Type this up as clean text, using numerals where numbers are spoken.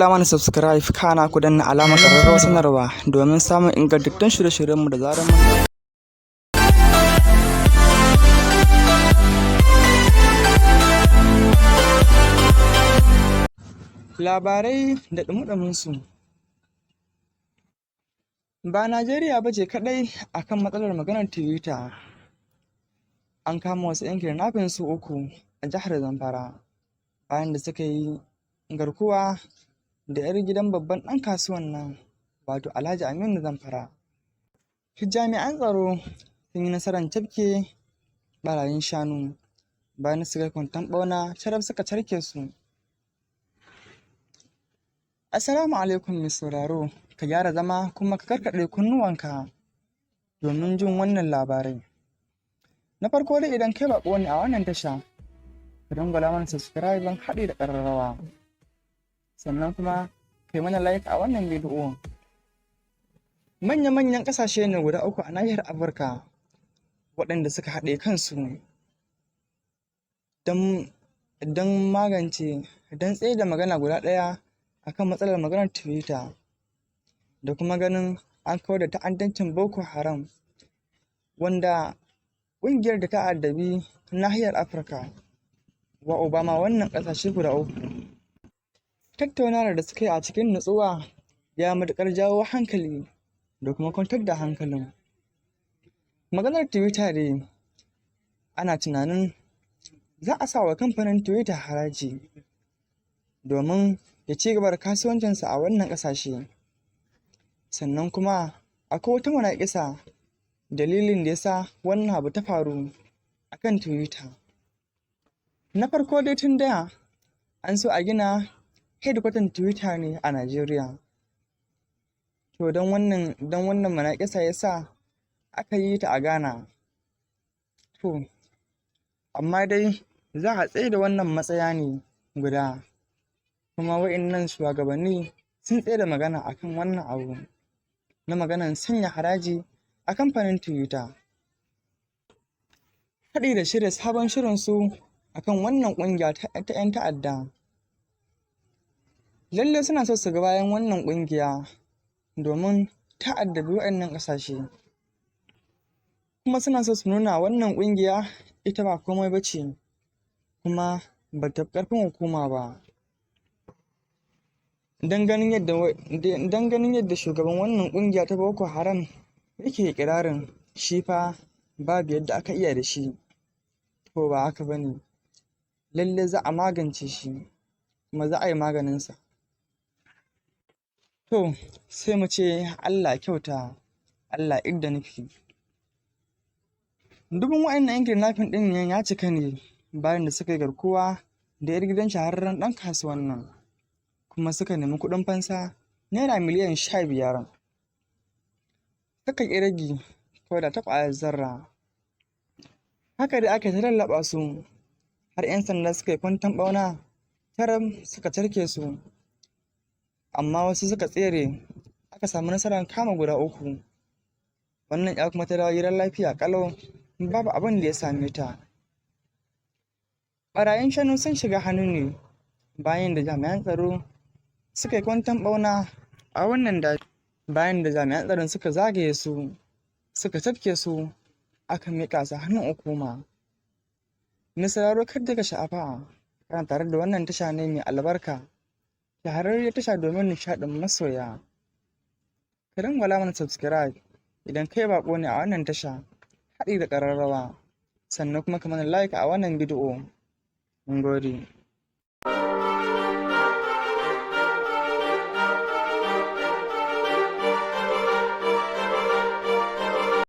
Mana subscribe, kana ku danna alamar ƙararrawar sanarwa domin samun ingantattun shirye-shiryenmu da zarar mun. Labarai da ɗumi-ɗuminsu. Ba Najeriya ba ce kaɗai a kan matsalar maganar Twitter. An kama wasu 'yan kidnapping su 3 a jihar Zamfara bayan da suka yi garkuwa da 'yar gidan babban ɗan kasuwan nan, wato Alhaji Aminu Zamfara. Jami'an tsaro sun yi nasarar cafke ɓarayin shanu bayan da suka yi kwanton ɓauna caraf suka carke su. Assalamu alaikum mai sauraro, ka gyara zama kuma ka karkaɗe kunnuwanka domin jin wannan labarai. Na farko dai, idan kai baƙo ne a wannan tasha, ka dangwala mana subscribe haɗi da ƙararrawa. Sannan kuma kai mana like a wannan bidiyo. Manya-manyan ƙasashe ne guda 3 a nahiyar Afirka waɗanda suka haɗe kansu don magance, don tsaida magana guda ɗaya akan matsalar maganar Twitter da kuma ganin an kawar da ta'addancin Boko Haram, wanda ƙungiyar da ta addabi nahiyar Afirka, wa Obama wannan ƙasashe guda 3. Tattaunawar da suka yi a cikin nutsuwa ya matuƙar jawo hankali da kuma kwantar da hankalin. Maganar Twitter dai, ana tunanin za a sa wa kamfanin Twitter haraji domin ya ci gaba da kasuwancinsa a wannan ƙasashe. Sannan kuma akwai wata munaƙisa dalilin da ya sa wannan abu ta faru a kan Twitter. Na farko dai, tun da an so a gina hedkwatan Twitter ne a Najeriya. To don wannan munaƙisa ya sa aka yi ta a Ghana. To, amma dai za a tsaida wannan matsaya ne guda, kuma wa'innan shuwagabanni sun tsaida magana akan wannan abu na maganan sanya haraji a kamfanin Twitter, haɗi da shirya sabon shirinsu akan wannan ƙungiya ta 'yan ta'adda. Lallai suna so su ga bayan wannan ƙungiya domin ta addabi wa'innan ƙasashe. Kuma suna so su nuna wannan ƙungiya ita ba komai ba ce, kuma ba ta fi ƙarfin hukuma ba. Don ganin yadda shugaban wannan ƙungiya ta Boko Haram yake iƙirarin shi fa babu yadda aka iya da shi. To ba haka ba ne, lallai za a magance shi kuma za a yi maganinsa. To sai mu ce Allah kyauta, Allah idda nufi. Dubun wa'innan 'yan kidnapping ɗin ya cika ne bayan da suka yi garkuwa da 'yar gidan shahararren ɗan kasuwan nan, kuma suka nemi kuɗin fansa naira miliyan 15. Suka ƙi ragi ko da ta ƙwayar zarra. Haka dai aka ta lallaɓa su har 'yan sanda suka yi kwanton ɓauna taram suka carke su. Amma wasu suka tsere, aka samu nasarar kama guda 3. Wannan 'ya kuma ta dawo gidan lafiya ƙalau, babu abin da ya same ta. Ɓarayin shanu sun shiga hannu ne bayan da jami'an tsaro suka yi kwanton ɓauna a wannan daji. Bayan da jami'an tsaron suka zagaye su, suka cafke su, aka miƙa su hannun hukuma. Mai sauraro, kada ka sha'afa, kana tare da wannan tasha ne mai albarka, shahararriyar tasha domin nishaɗin masoya. Ka dangwala mana subscribe idan kai baƙo ne a wannan tasha, haɗi da ƙararrawa, sannan kuma ka mana like a wannan bidiyo. Mun gode.